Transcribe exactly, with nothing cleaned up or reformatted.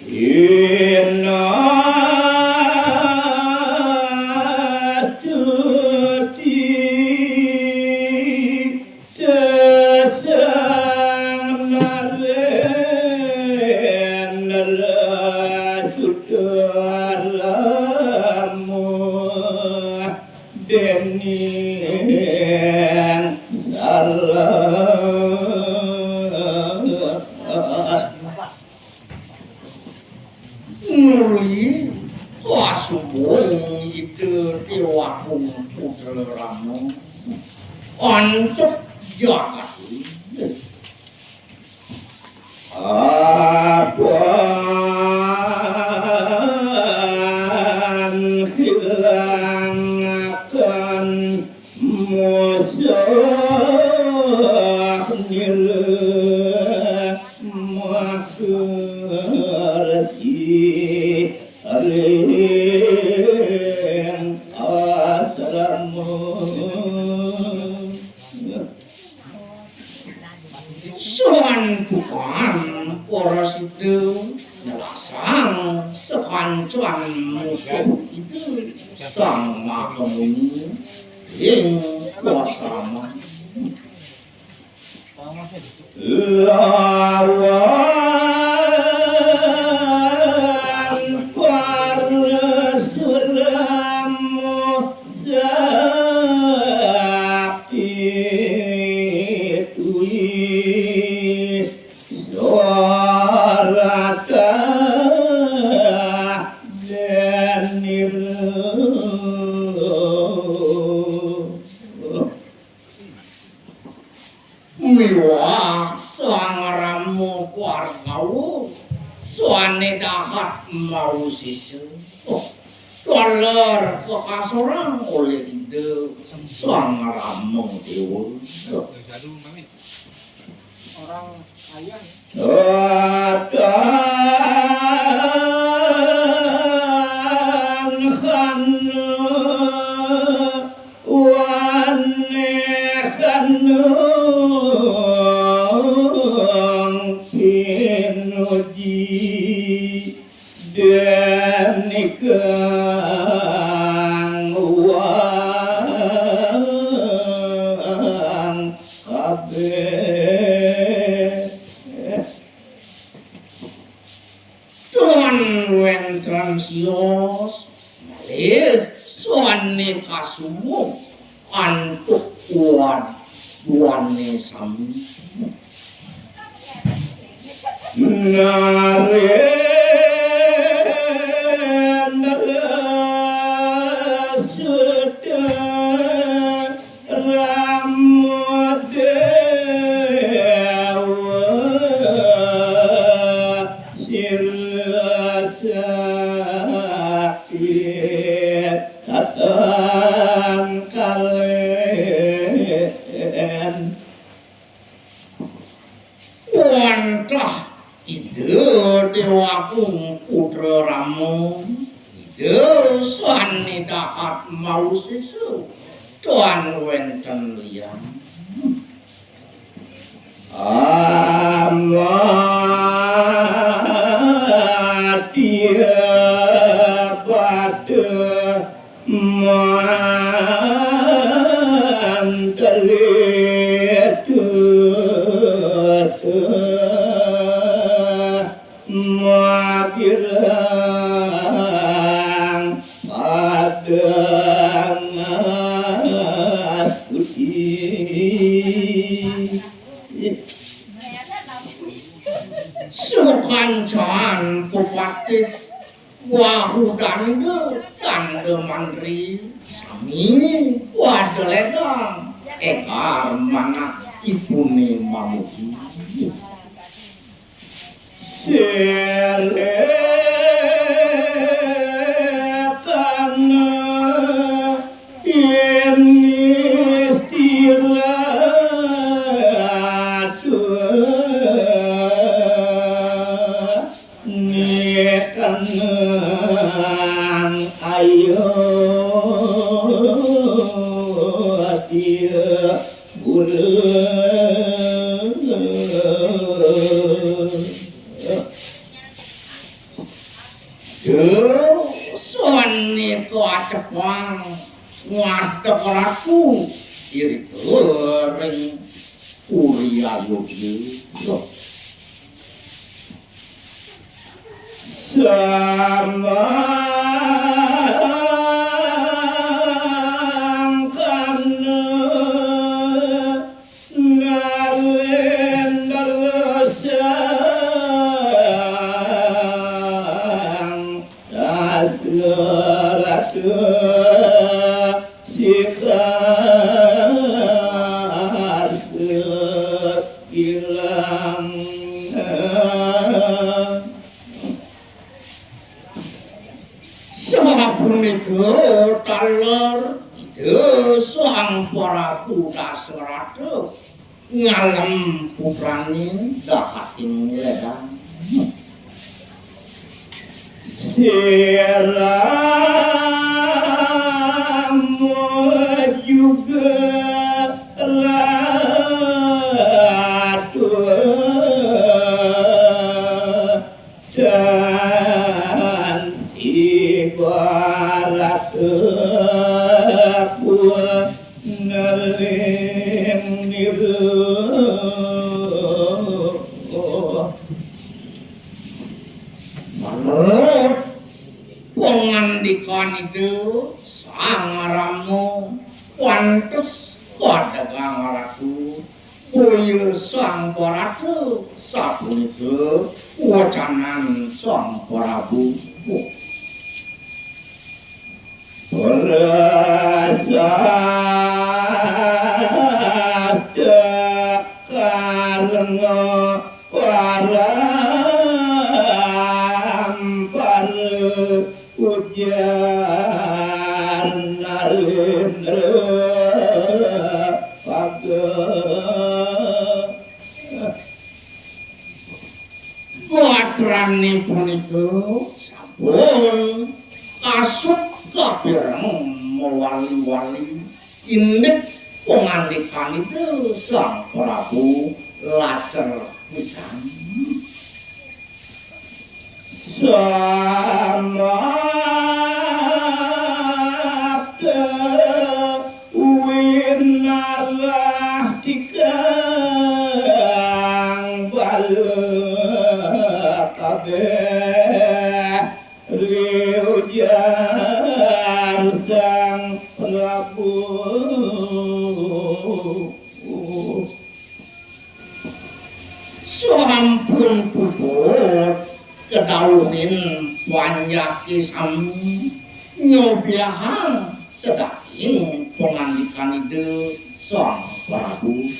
Inna suci tesang naren sudarama dening salah. Nuli kasumbung Ida Déwa Agung Putra Rama antuk jagat. Apan hilangaken musuh nira makerti ring asrama. Santukan para sida nelasang sakancan musuh Ida Sang Makamuni ing asrama. Lawan parasramu sakti tui sorata denira. Miwah Sang Rama Kuargawa, swané dahat mausisa. Oh, taler kakasorang olih Ida Sang Rama Déwa. Orang ayah. Datang hana waneh hana pinuji dening wong kabeh. Tan wénten sios malih swané kasumuh antuk wad-, wané sami. Narendra suta Rama Déwa sira sakti tatangkalen. Wantah Ida Déwa Agung Putra Rama, Ida sané dahat mausisa, tan wénten lian. Amadya pada mantri tutu magirang padang astuti. Sukancan pepatih Wahu danda, danda mantri, sami wada ledang, engkar manah ipuné mamuji. Siré tanah ini sira Nikanang ayo dia guru. Duh, sané kacepang ngadeg ratu, irika ring Puri Ayodya. Samangkana Narendra sang Dasarata sikarsa ilang. Sapunika taler Ida Sang Prabu Dasarata ngalem putrané dahating ledang. Sira juga ratu. Tan ibarat buah nering niru. Manut pangandikan Ida Sang Rama, pantes padegang ratu. Boya Sang Parata, sapunika wacanan Sang Prabu. Prasada karena parampara ujar Narendra Paga. Gatrané punika sampun kasut kapireng mawali-wali indik pangandikan Ida Sang Prabu lacer pisan. Samapta winarah tikang bala kabéh riujar Sang Prabu. Sampun puput kadawuhin panjaké sami nyobiahang sadaging pangandikan Ida Sang Prabu.